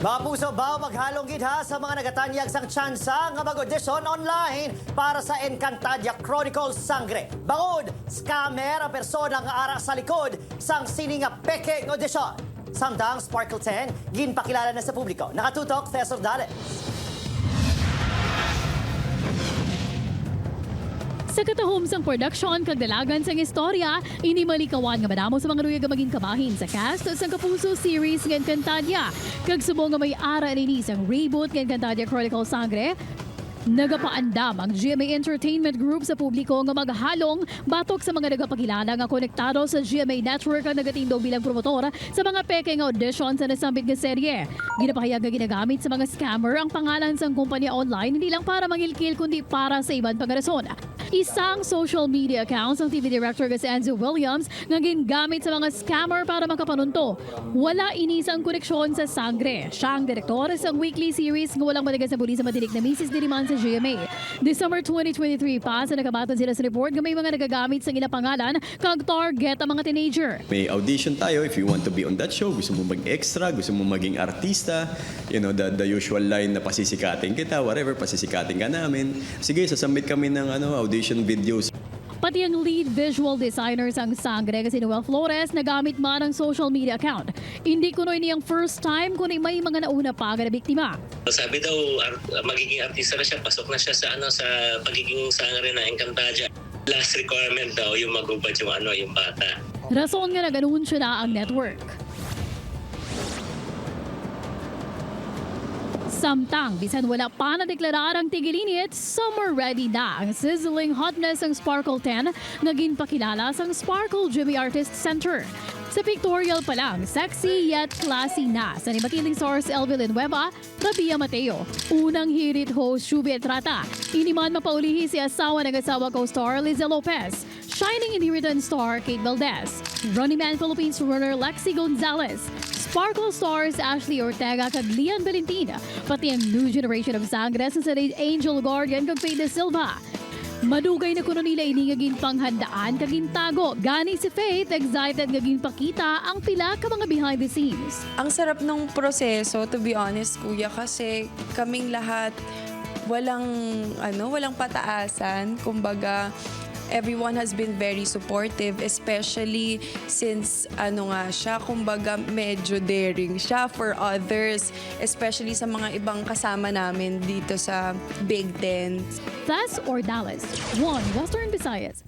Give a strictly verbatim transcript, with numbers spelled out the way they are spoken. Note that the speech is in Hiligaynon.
Mga puso, baw maghalong gid ha sa mga nagatanyag sang tsansa nga mag-audition online para sa Encantadia Chronicles Sangre. Bangod, scammer ang persona nga ara sa likod sang sini nga peke nga audition. Samtang Sparkle ten, ginpakilala na sa publiko. Nakatutok, Tess Ordales. Sa katahom sang production kag dalagan sang istorya, ini malikawan nga madamo sa mga luyag nga maging kabahin sa cast sang Kapuso series nga Encantadia. Kag subong nga may ara nini sang reboot nga Encantadia Chronicles Sangre, nagapaandam ang G M A Entertainment Group sa publiko nga maghalong batok sa mga nagapakilala nga konektado sa G M A Network ang nagatindog bilang promotor sa mga peke nga audition sa nasambit nga serye. Ginapahayag nga ginagamit sa mga scammer ang pangalan sang kumpanya online, hindi lang para mangilkil, kundi para sa iban pa nga rason. Isang social media account sang T V director nga si Enzo Williams nga gingamit sa mga scammer para makapanunto. Wala ini sang koneksyon sa Sangre. Siya ang direktor sang weekly series nga walang matigas na bulis sa matinik na misis diri man sa G M A. December twenty twenty-three pa sa nakabaton sila sa report nga may mga nagagamit sang ila pangalan kag target ang mga teenager. May audition tayo if you want to be on that show. Gusto mo mag-extra, gusto mo maging artista, you know, the, the usual line na pasisikatin kita, whatever, pasisikatin ka namin. Sige, sasambit kami ng ano, audition videos. Pati ang lead visual designer sang Sangre nga si Noel Flores nagamit man ang social media account. Hindi kuno ini ang first time, kundi may mga nauna pa nga nabiktima. Sabi daw, ar- magiging artista na siya, pasok na siya sa ano, sa pagiging Sangre na Encantadia. Last requirement daw yung magubad yung ano, yung bata. Rason nga nag-anunsyo na ang network. Samtang bisan wala pa nadeklarar ang tigilinit, summer ready na ang sizzling hotness sang Sparkle ten nga ginpakilala sang Sparkle Jimmy Artist Center. Sa pictorial pa lang, sexy yet classy na sa nibatiling stars L V Villanueva, Rabia Mateo, unang hirit host Shubi Etrata, ini man mapaulihi si asawa nag-asawa co-star Liza Lopez, shining inheritance star Kate Valdez, Running Man Philippines runner Lexi Gonzalez, Sparkle stars Ashley Ortega kag Lian Valentin, pati ang new generation of Sangres nga sila Angel Guardian kag Faith De Silva. Madugay na kuno nila ini nga ginpanghandaan kag gintago. Gani si Faith excited nga ginpakita ang pila ka mga behind the scenes. Ang sarap nung proseso, to be honest, kuya, kasi kaming lahat walang, ano, walang pataasan. Kumbaga, everyone has been very supportive, especially since, ano nga siya, kumbaga, medyo daring siya for others, especially sa mga ibang kasama namin dito sa Big Ten. Tess Ordales, One Western Visayas.